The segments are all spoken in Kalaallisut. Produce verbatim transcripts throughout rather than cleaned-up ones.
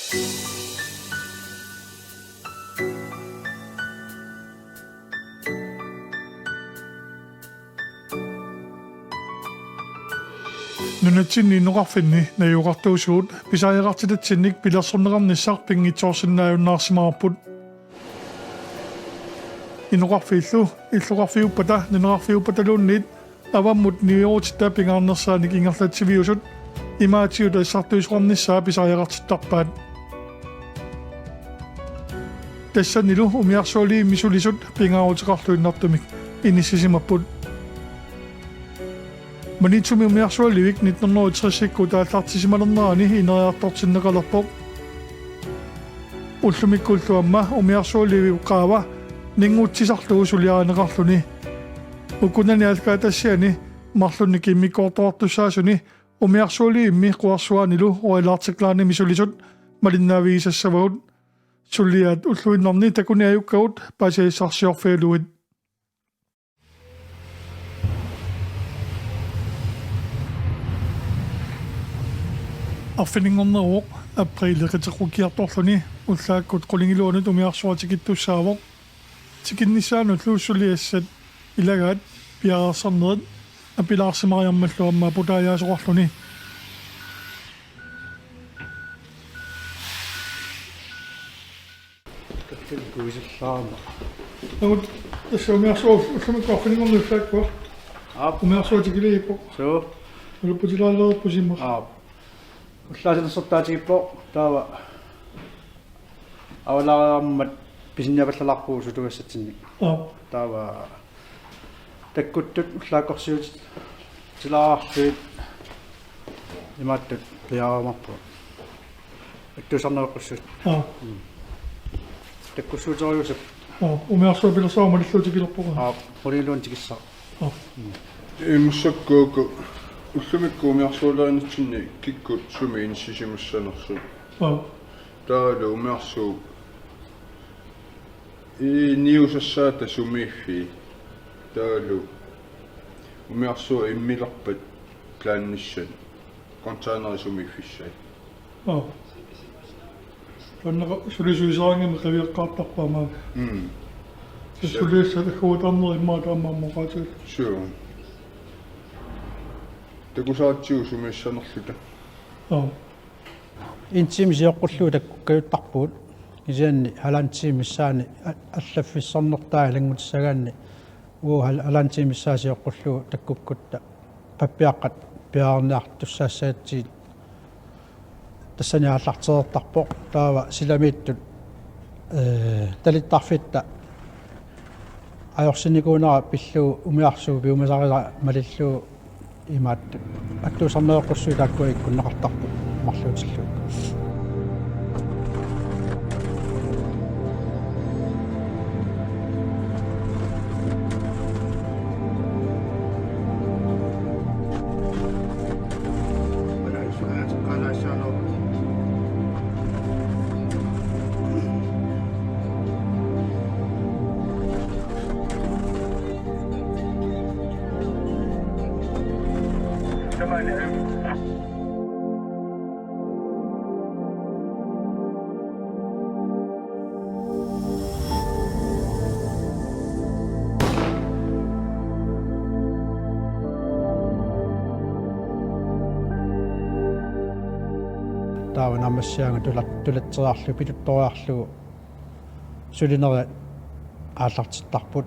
Nunatsinni inoqarfinni najugaqartuusugut pisariaqartitatsinnik pilersorneqarnissaq pinngitsoorsinnaajunnaarsimavarput. Inoqarfiillu illoqarfiuppata nunaqarfiuppataluunniit avammut niuerutitta pingaarnersaanik ingerlatsiviusut imaatigut assartuisoqarnissaa pisariaqartittarpaat. Tassanilu umiarsualivimmik sulisut pingaaruteqarluinnartumik inissisimapput. Maniitsumi umiarsualivik nitten hundrede og tres-ikkut aallartisimalernerani ineriartortinneqalerpoq. Ullumikkullu aamma umiarsualiviup qaava ninngutsisarlugu suliarineqarluni. Ukunani aallakaatitassiani marlunnik immikkoortortussaasuni umiarsualivimmi Quersuanilu Royal Arctic Line-imi sulisut malinnaavigisassavagut. Suliaat ulluinnarni takuniajukkagut paasisassarsiorfigalugit. Arfininngorneruvoq apriili qiteqqukkiartorluni ullaakkut qulingiluanut umiarsuaq tikittussaavoq. Tikinnissaanullu suliassat ilagaat piareersarnerit apilaarsimariarmallu aamma putaajaasoqarluni. Kuisallaama. Ngut tassa umiarsuaq ullumikkut arfininngornerup ullaakkua. Aap. Umiarsuaq tikiliippoq. Suu. Ulupputilaalerpusimma. Aap. Ullaasinersortaatigiippoq taava avalaareermat pisiniapallalaarpugut sutugassatsinnik. Aap. Taava takkuttut ullaakkorsiutit tilaarlugit imaattut qiaarumaarpugut. Attuusarneruqqussuit. Aap. Mm. Takkussuuterujuusap. Aap, umiarsuaq pilersaarummat illuutikilerpoq. Aap, qulingiluanut tikissaaq. Aap. Mm. Imassakkuuku ullumikkut umiarsualerinnitsinni kikkut sumi inissisimassanersut. Aap. Taavalu umiarsuup i niusassaata sumiiffii. Taavalu umiarsuup immilerpat plaanissat. Containeri sumiiffissai. Aap. Taanna sulisuisaraangamik qiviaqqaartarpoq aamma. Mm. Suliassat agguataarnerit immaqa taama aamma oqaatigalugu. Suu. Takusaratsigu sumiissanerluta. Aap. En time sioqqullugu takkukkajuttarpugut. Kisianni halvanden time missaani a-, allaffissornertaa ilanngussagaanni. Uagut hal-, halvanden time missaa sioqqullugu takkukkutta pappiaqqat piareerniartussaassagatsigit tassani aallartereertarpoq. Taava silamiittut, ee, talittarfitta ajorsinikuunera pillugu umiarsuup piumasariga malillugu imaat attuusarneruqqussuit taakkua ikkunneqartarput marluutillugit. Taava naammassigaanga tula-, tulatseriarlugu pituttoriarlugu sulineri aallartittarput.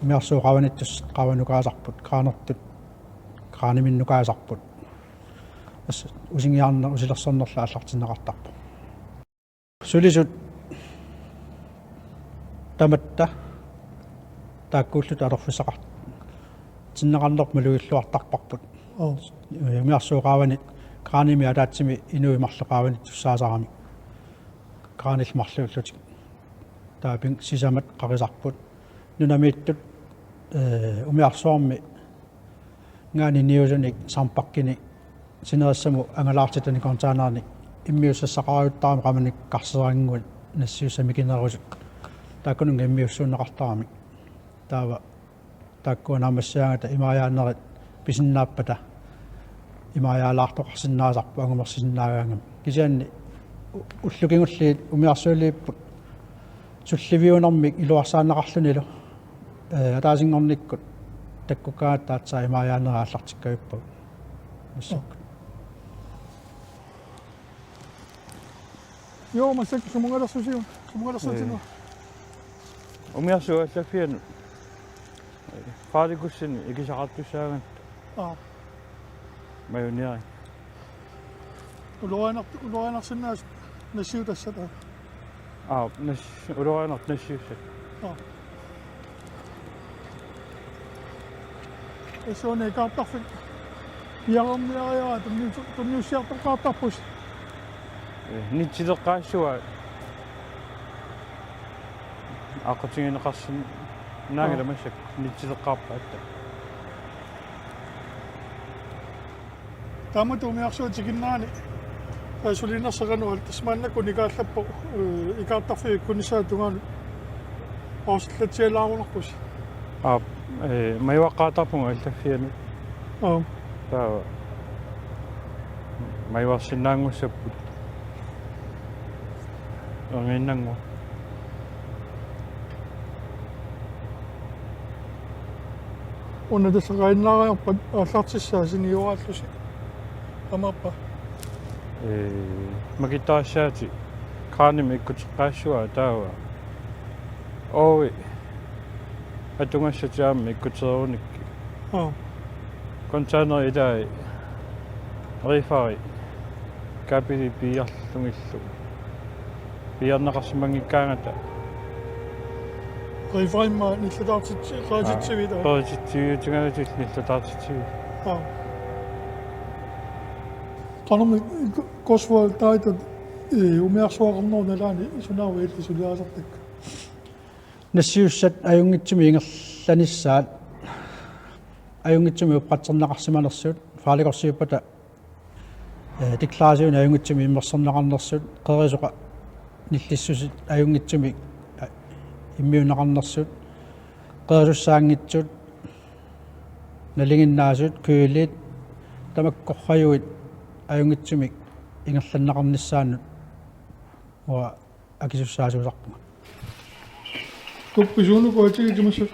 Umiarsuup qaavanittussat qaavanukaasarput, kraanertut kraaniminnukaasarput. Tassa usingiarneq usilersornerlu aallartinneqartarpoq. Sulisut tamatta taakkuullutik atorfissaqartinneqarnerput malugilluartarparput. Aap. Umiarsuup qaavani kraanimi ataatsimi inuit marluk qaavanittussaasaramik. Kraanillu marluullutik. Taava ping-, sisamat qaqisarput. Nunamiittut, ee, umiarsuarmi ngaanniit niusunik sampakkinik sinerissamut angalaartitanik containerinik immiussassaqarajuttarami qamanik karserannguit nassiussat mikinerusut. Taakkununnga immiussuunneqartaramik. Taava taakkua naammassigaangata imariaanerit pisinnaappata imariaalaartoqarsinnaasarput angumersisinnaagaangamik. Kisianni Ullut kingulliit umiarsualiipput sulliviunermik iluarsaanneqarlunilu, ee, ataasinngornikkut takkukkaangatta aatsaat imaajaanera aallartikkavippagut. Massakkut. Joo, massakkut sumugalersusiuk, sumugalersuutinnua. Ee. Umiarsuup aallaffianut. Faalikussin ikisaqartussaagatta. Aa. Majuniari. Ulorianart-, ulorianarsinnaasut nassiutassat. Aa, nas-, ulorianartut nassiussat. Aa. Tassa una ikaartarfik piareerniariara tunnius-, tunniussiartoqqaartarpusi. Ee, nittileqqaassavaa. Aqqutigineqarsinnaanngilaq. Aa. Massakkut nittileqqaarpaatta. Taamatut umiarsuaq tikinnerani, ee, sulinersoq qanoq, tassa maannakkut ikaallappoq, ee, ikaartarfiup ikkunnissaata tungaanut pausillatsialaarunarpusi. Aap, ee, majuaqqaartarpunga aallaffianut. Aap. Taava majuarsinnaanngussapput. Erniinnannguaq. Una tassa qainnaariarpat aallartissaasinnioralusi. Taamaappa. Ee, makittassaatit kranimik ikkuteqqaassavaa taava. Ooi. Atugassat aamma ikkutereerunikkit. Aa. Containeri ilai reeferi kabili piiarlugillu. Piiarneqarsimanngikkaangata. Reeferimmi nillataartitsi-, qerititsivit, aa? Qerititsivitigalutillu nillataartitsivit. Aa. Qanormi Cotswold Tide, ee, umiarsuaqarnerup nalaani sunaava illit suliarisartakka? Nassiussat ajunngitsumik ingerlanissaat, ajunngitsumik uppratserneqarsimanersut, faalikorsiuppata, ee, deklarationi ajunngitsumik immersorneqarnersut, qerisoqat nillissutit ajunngitsumik, aa, immiunneqarnersut, qerisussaanngitsut, nalinginnaasut, kølit, tamakkorrajuit ajunngitsumik ingerlanneqarnissaannut uanga akisussaasuusarpunga. Tuppisuunukua tigitimassak.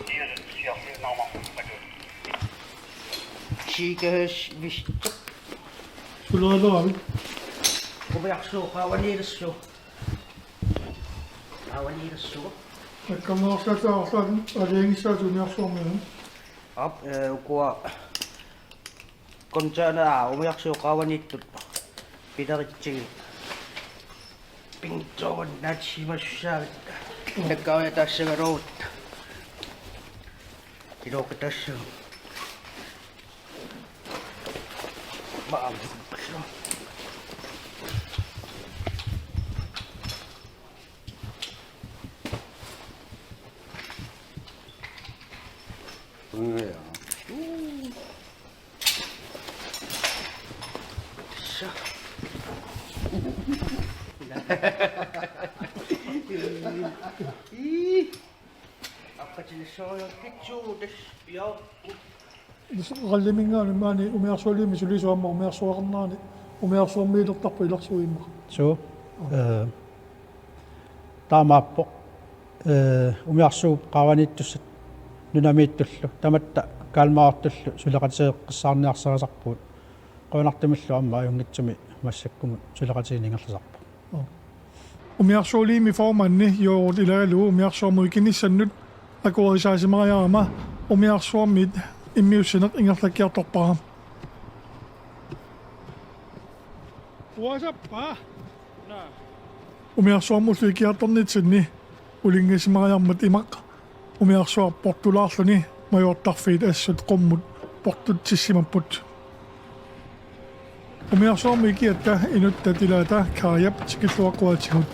Sikkerhedsvest. Sulerileraavit? Umiarsuaq qaavaniilersuaq. Qaavaniilersuaq. Akkamneqarsaassaarlaat aalajangissaat umiarsuarmiunut. Aap, ee, ukua container, aa, umiarsuup qaavaniittut pileritsigit. Pinngitsoorani naatsissimasussaagatta. Mm. Takkavia taassagaluarutta. Iluaqutaassaaq. Maam. Ii. Aqqatilissorujoorpitsugut tassa piaarput. Tassa Qalliminngaanniit maani umiarsualimmik sulisut aamma umiarsuaqarnerani umiarsuarmiilertarput ilarsuimmar. Suu. Ee, taamaappoq. Ee, umiarsuup qaavaniittussat nunamiittullu tamatta Kalmartullu suleqatigeqqissaarniarsarisarpugut. Qujanartumillu aamma ajunngitsumik massakkumut suleqatigineq ingerlasarpoq. Umiarsualiimi formandi Joorut ilagalugu umiarsuarmut ikinissannut akuerisaasimariarama umiarsuarmiit immiussineq ingerlakkiartorpara. Uasappa. Umiarsuarmullu ikiartornitsinni ulinngasimariarmat imaq umiarsuaq portulaarluni majuartarfiit assut qummut portutsissimapput. Umiarsuarmut ikiatta inuttat ilaata Kajap tikilluaqquatigut.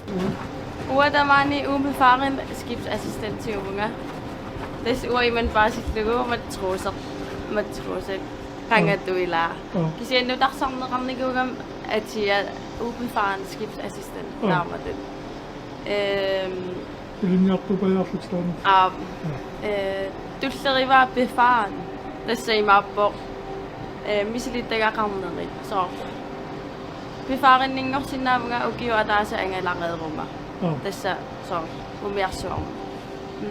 Uanga tamaani ubefaren skibsassistent tiguvunga. Tassa uanga imannak paasillugu matroser, matroser. Qangattuilaa. Aa. Kisianni nutarsarneqarnikuugama atia ubefaren skibsassistent. Aa. Taamatut. Ehm, ilinniartupajaarlutik taama. Aa, aa. Eh, tullerivaa befaren. Tassa imaappoq, eh, misilittagaqarneri. Soorlu. Ubi Farinninngorsinnaavunga ukiut ataaseq angalareeruma. Aa. Tassa soorlu umiarsuarmi. Mm.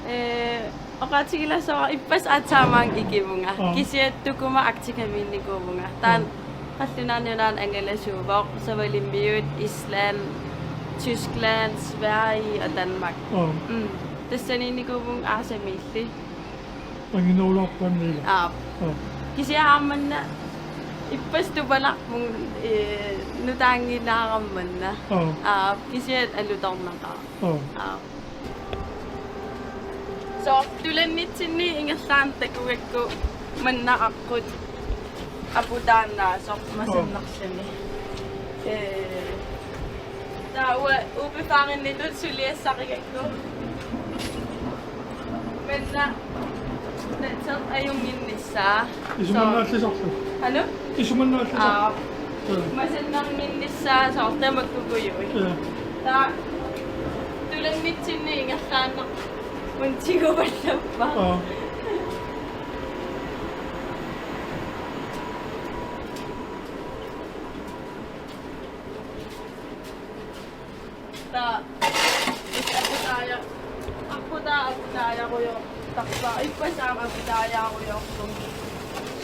Ee, oqaatigilaassaanga ippassaq aatsaammaanga ikivunga. Aa. Kisianni Tukuma Arcticamiinnikuuvunga. Taanna Aa. Qallunaat Nunaannut angalasuuvoq, Savalimmiut, Island, Tyskland, Sverige og Danmark. Aa. Mm. Tassaniinnikuuvunga aasamiilli. Anginerulaarpaanngilara. Aap. Aa. Kisianni aamma manna ippassaq tupalarpunga, ee, nutaanngilaarama manna. Aa. Aap, kisianni alutornaqaaq. Aa. Aap. Soorlu tulannitsinni ingerlaannaq takugakku manna aqqut aputaannaasoq masannarluni. Ee, taava Ubi Farinnitut suliassarigakku manna natseq ajunnginnissaa. Isumannaallisarlu. Anu? Isumannaallisarlu. Aa. Aa. Masannarnginnissaa soorlu tamakkuugujuit. Aa. Taava tulannitsinni ingerlaannaq untiguvallappa. Aa. Taava aputaja-, aputaa aputaajarujoortarpara, ippassaq aamma aputaajarujoorpunga.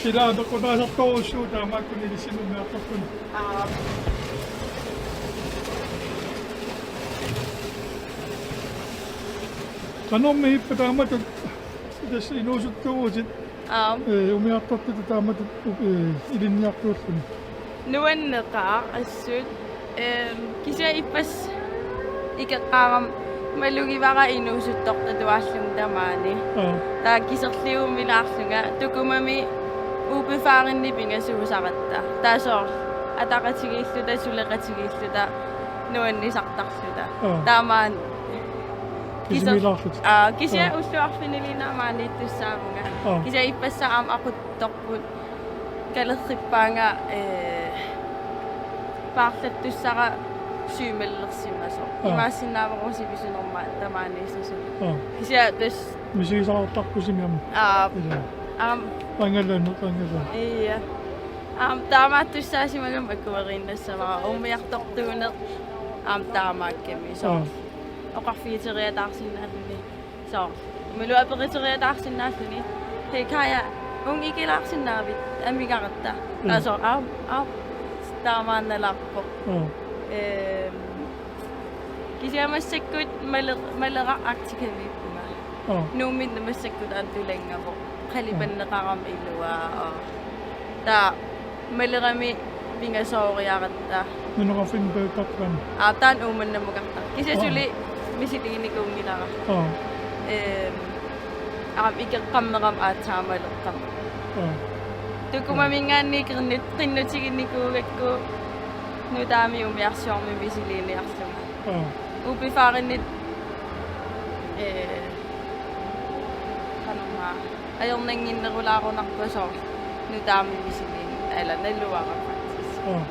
Sila apeqqutaasartorujussuuvoq taamaakkuni ilissinnut umiartortuni. Aap. Qanormi ippa taamatut tassa inuusuttuuvutit? Aap. Ee, umiartortutut taamatut, ee, ilinniartuulluni. Nuanneqaaq assut. Ehm, kisianni ippassaq ikeqqaarama malugivara inuusuttortatuaallunga tamaani. Aap. Taava kiserliummilaarlunga Tukumami Ubi Farinni pingasuusaratta. Taava soorlu ataqatigiilluta, suleqatigiilluta, nuannisartarluta. Aap. Taamaammat kiser-, Isummilaarluta. Aa, kisianni Aap. Ullut arfiniliinnaat maaniittussaavunga. Aap. Kisianni ippassaq aamma aquttorput kalerrippaanga, ee, paarlattussara sygemeldersimasoq. Aap. Imaassinnaavoq sivisunerma tamaaniissasoq. Aap. Kisianni tassa misigisaqartarpusi aamma. Aap. Ilaa. Aamma. Qangalanneq, qangalanneq. Ija. Aamma taamaattussaasimagama akueriinnassavara umiartortuuneq aamma taamaakkami soorlu. Aap. Oqarfigiteriataarsinnaalluni. Soorlu. Imaluunniit aperiteriataarsinnaalluni. Hej Kaja, uunga ikilaarsinnaavit amigaratta. Mm. Taava soorlu, aap, aap, taamaannalaarpoq. Mm. Ehm, kisianni massakkut male-, Maleraq Arcticamiippunga. Mm. Nuumminnut massakkut aamma tulanngavoq. Qalipanneqarama ilua, aa. Taava Malerami pingasooriaratta. Nunaqarfinni peertarpani. Aa, taanna Uummannammukartarpoq. Kisianni Aa. Suli misiliginikuunngilara. Aa. Ehm, aamma ikeqqammerama aatsaamaleqqamma. Aa. Tukumaminngaanniit qinnut-, qinnutiginikuugakku nutaami umiarsuarmi misiliiniarlunga. Aa. Ubi Farinnit, ee, qanormaa, ajornannginnerulaarunarpoq soorlu nutaami misiliin-, eller naluara faktisk. Aa.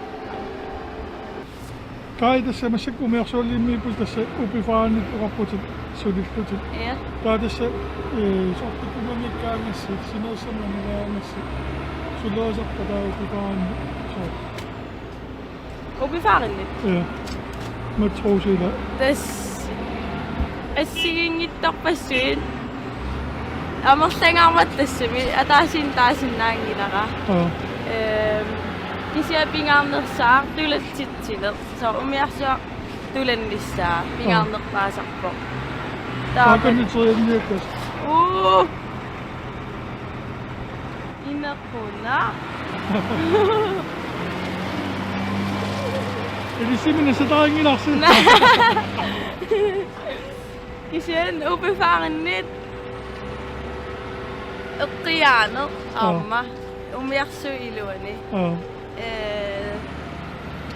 Kaja, tassa massakkut umiarsualiimmiipput, tassa Ubi Farinnit oqarputit sulillutit. Ja. Taava tassa, ee, soorlu Tukumamiikkaangassi, sinerissami angilaangassi, sulerisarpa taava Ubi Farinnit soorlu? Ubi Farinnit? Ja. Matrosila. Tassa assigiinngitsorpassuit. Amerlangaarmat tassami ataasiinnaq taasinnaanngilara. Aa. Ehm, kisianni pingaarnersaaq tulatsitsineq. Soorlu umiarsuaq tulannissaa. Aa. Pingaarnerpaasarpoq. Taava. Taakaniterianniakkas. Uu. Inequnaq. Ilisiminissaq taanngilaq. Kisianni Ubi Farinnit eqqiaaneq. Aa. Aamma umiarsuup iluani. Aa. Ee,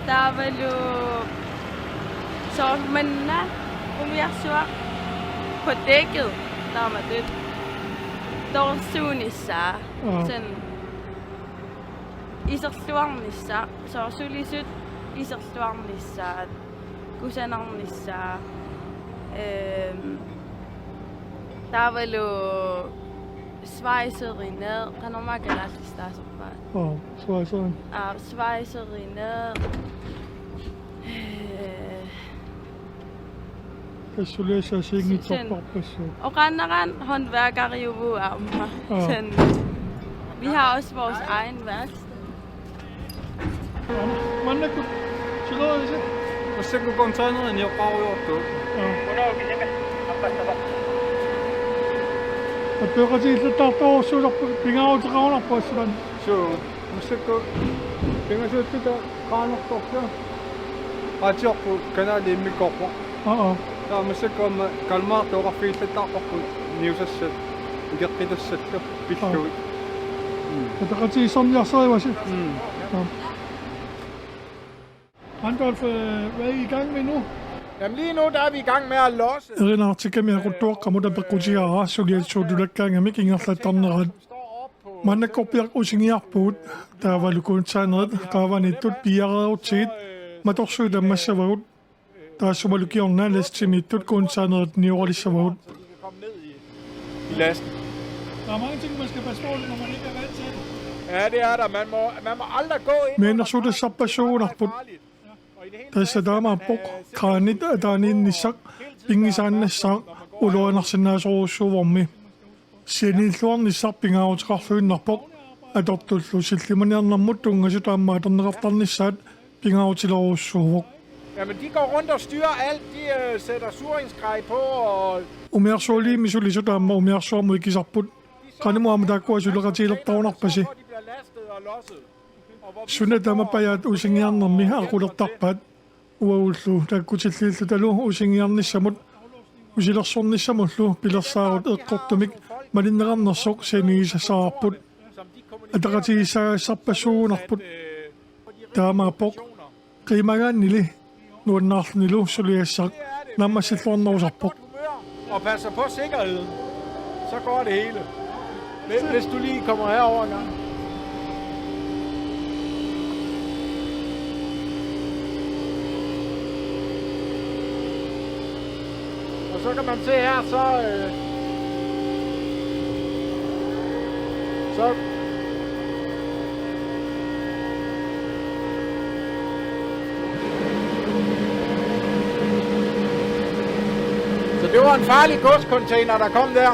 taavalu soorlu manna umiarsuaq kotteekkut taamatut torsuunissaa. Aa. Sen iserluarnissaa, soorlu sulisut iserluarnissaat, kusanarnissaa, ehm, taavalu svejserineq, qanormaa kalaallisut Taasorpaat. Aa, svejseri. Aa, svejserineq. Øh, Tassa suliassaq assigiinngitsorpassuit. Oqaannaraanni håndværkeriuvugut aamma. Aa. Sådan. Vi har også vores egen værksted. Maannakkut silerisi. Massakkut containeri nioqqaarujoortoq. Aa. Apeqatigiillattaartorujussuusarput, pingaaruteqarunarpoq assulan. Suu, massakkut pingasuullutalu qaanertorlu. Aatsiorput kanali immikkoorpoq. Aa, aa. Taava massakkut aamma Kalmartut oqarfigillattaarparput niusassat, ikeqqitassat pillugit. Mm. Apeqatigiissorniarsarivasi. Mm. Aa. Randolph, øh, hvad er I i gang med nu? Jamen lige nu, der er vi i gang med at losse. Erinartikami aquttuaqqamut apeqqutigaara suliassat tulakkaangamik ingerlattarnerat. Maannakkorpiaq usingiarpugut, taavalu containerit qaavaniittut piiareerutsigit matorsuit ammassavagut. Taassumalu kingorna lastimiittut containerit nioralissavagut. I lasten. Der er mange ting, man skal passe på, når man ikke er vant til det. Ja, det er der. Man må, man må aldrig gå ind under Mianersuutassarpassuugunarput. Tassa taamaappoq, kranit ataaniinnissaq pinngisaannassaaq ulorianarsinnaasorujussuuvormi. Sianiilluarnissaq pingaaruteqarluinnarpoq, atortullu sillimaniarnermut tunngasut aamma atorneqartarnissaat pingaarutilerujussuuvoq. Jamen, de går rundt og styrer alt. De øh, sætter suringsgrej på, og Umiarsualiimi sulisut aamma umiarsuarmut ikisarput. Qanimut aamma taakkua suleqatigilertarunarpasi? Suna taama pajaat usingiarnermi aqulertarpaat? Uagullu takkutilliillutalu usingiarnissamut usilersornissamullu pilersaarut eqqortumik malinneqarnersoq sianigisassaarput. Ataqatigiissaagassarpassuugunarput. Taamaappoq. Qiimagaannili nuannaarlunilu suliassaq naammassilluarnerusarpoq. Og passer på sikkerheden, så går det hele. Hvis, hvis du lige kommer herover en gang. Og så kan man se her, så, øh, så Så det var en farlig godscontainer, der kom der.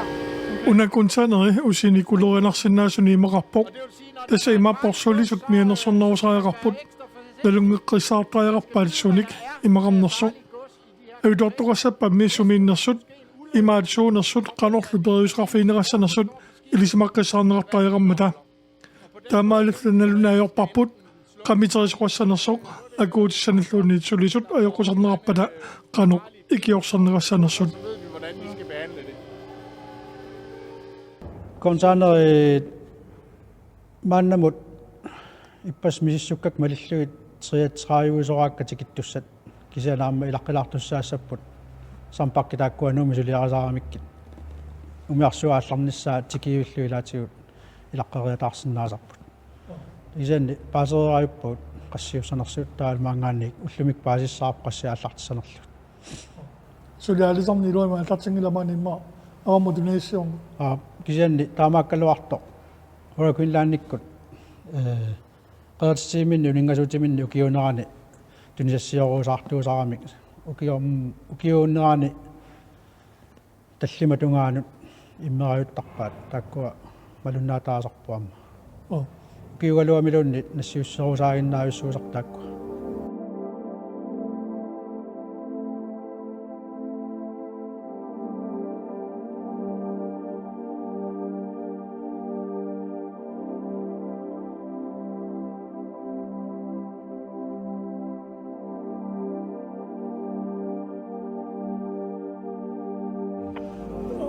Una containeri usinik ulorianarsinnaasuni imaqarpoq. Tassa imaappoq sulisut mianersornerusariaqarput. Nalunngeqqissaartariaqarpaat sunik imaqarnersoq. Ajutoortoqassappammi sumiinnersut, imaat suunersut qanorlu periuseqarfigineqassanersut ilisimaqqissaarneqartariaqarmata. Taamaalilluta nalunaajorparput qamiterisoqassanersoq akuutissanilluunniit sulisut ajoqusarneqarpata qanoq ikiorserneqassanersut. Containerit maannamut ippassaq misissukkakka malillugit treogtredive-soraakka tikittussat. Kisianni aamma ilaqqilaartussaassapput. Sampakki taakkua Nuummi suliarisaramikkit. Umiarsuaq aallarnissaa tikiivillugit ilaatigut ilaqqeriataarsinnaasarput. Kisianni paasereerajuppagut qassiussanersut taavalu maanngaanniit ullumikkut paasissavarput qassit aallartissanerlugit. Suliarisarneq iluamik aallartinngilaq maani immaqa avammut tunisassiorneq. Aa, kisianni taamaakkaluartoq. Royal Greenlandikkut, øh, qerititiminni uninngasuutiminni ukiuunerani tunisassiorusartuusaramik. Ukium-, ukiuunerani tallimat tungaanut immerajuttarpaat taakkua malunnaataasarput aamma. Oo. Ukiugaluamiluunniit nassiusserusaaginnaavissuusarput taakkua.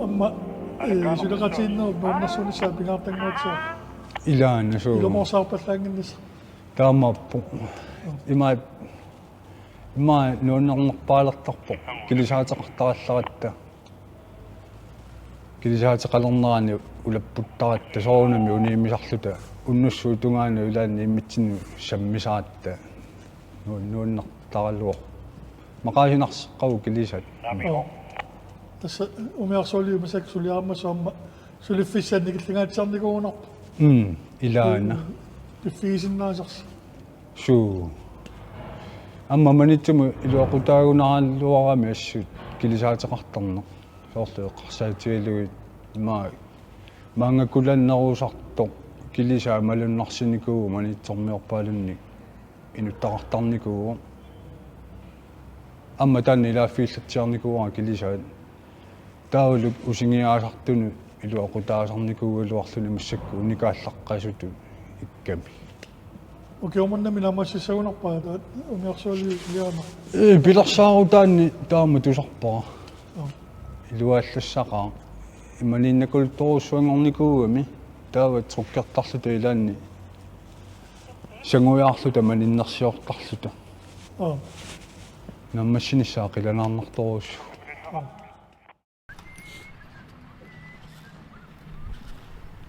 Aamma, eh, suleqatigiinnerup nuannersuunissaa pingaartannguatsiaq. Ilaana suu. Ilumoorsaarpallaannginnissaq. Taamaappoq. Ima, ima nuannernerpaalertarpoq. Kilisaateqartarallaratta. Kilisaateqalernerani ulapputtaratta soorunami uniimmisarluta unnussuit tungaanut ilaanni immitsinnut sammisaratta nu-, nuannertaraluaq. Maqaasinarseqqavoq kilisat. Oo. Tassa umiarsualiup massakkut suliarimassaaq aamma suliffissanik ikillingaatsiarnikuugunarpoq. Mm. Ilaana. Piffiisinnaasarsi. Suu. Aamma Maniitsumut iluaqutaagunaraluarami assut kilisaateqartarneq. Soorlu eqqarsaatigalugit ima maanngakulannerusartoq kilisaa malunnarsinikuuvoq Maniitsormiorpaalunnik inuttaqartarnikuuvoq. Aamma taanna ilaaffigillatsiarnikuuara kilisaat. Taavalu usingiaasartunut iluaqutaasarnikuugaluarluni massakkut unikaallaqqasutut ikkami. Ukioq manna naammassissagunarpaa taava umiarsualiusuliaana. Ee, pilersaarutaanni taama tusarpara. Aa. Iluallassaqaaq. Imaaniinnakuluttorujussuanngornikuugami taava trykkertarluta ilaanni sangujaarluta maninnersiortarluta. Aa. Naammassinissaa qilanaarnartorujussuuvoq. Aa.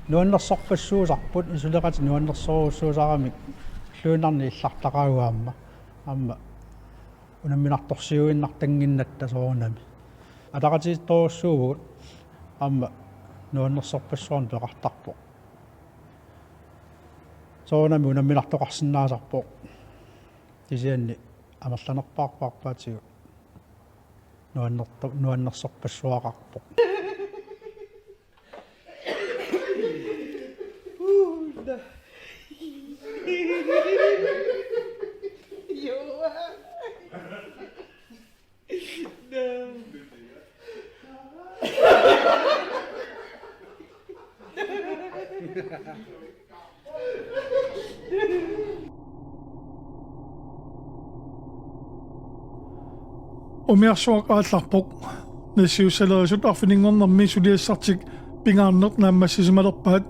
Nuannersorpassuusarput, isuleqatit nuannersorujussuusaramik ulluinnarni illartaqaagut aamma. Aamma unamminartorsiuinnartannginnatta soorunami. Ataqatigiittorujussuuvugut aamma nuannersorpassuarnik peqartarpoq. Soorunami unamminartoqarsinnaasarpoq. Kisianni amerlanerpaarpaarpaatigut nuannerto-, nuannersorpassuaqarpoq. Umiarsuaq aallarpoq. Nassiussalerisut arfininngornermi suliassartik pingaarneq naammassisimalerpaat.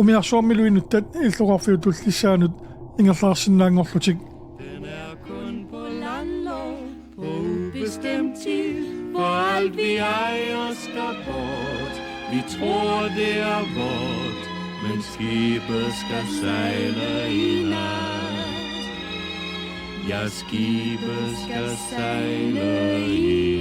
Umiarsuarmilu inuttat illoqarfiup tullissaanut ingerlaarsinnaanngorlutik. Den er kun på landlov på ubestemt tid, for alt vi ejer skal bort. Vi tror, det er vort, men skibet skal sejle i nat. Ja, skibet skal sejle i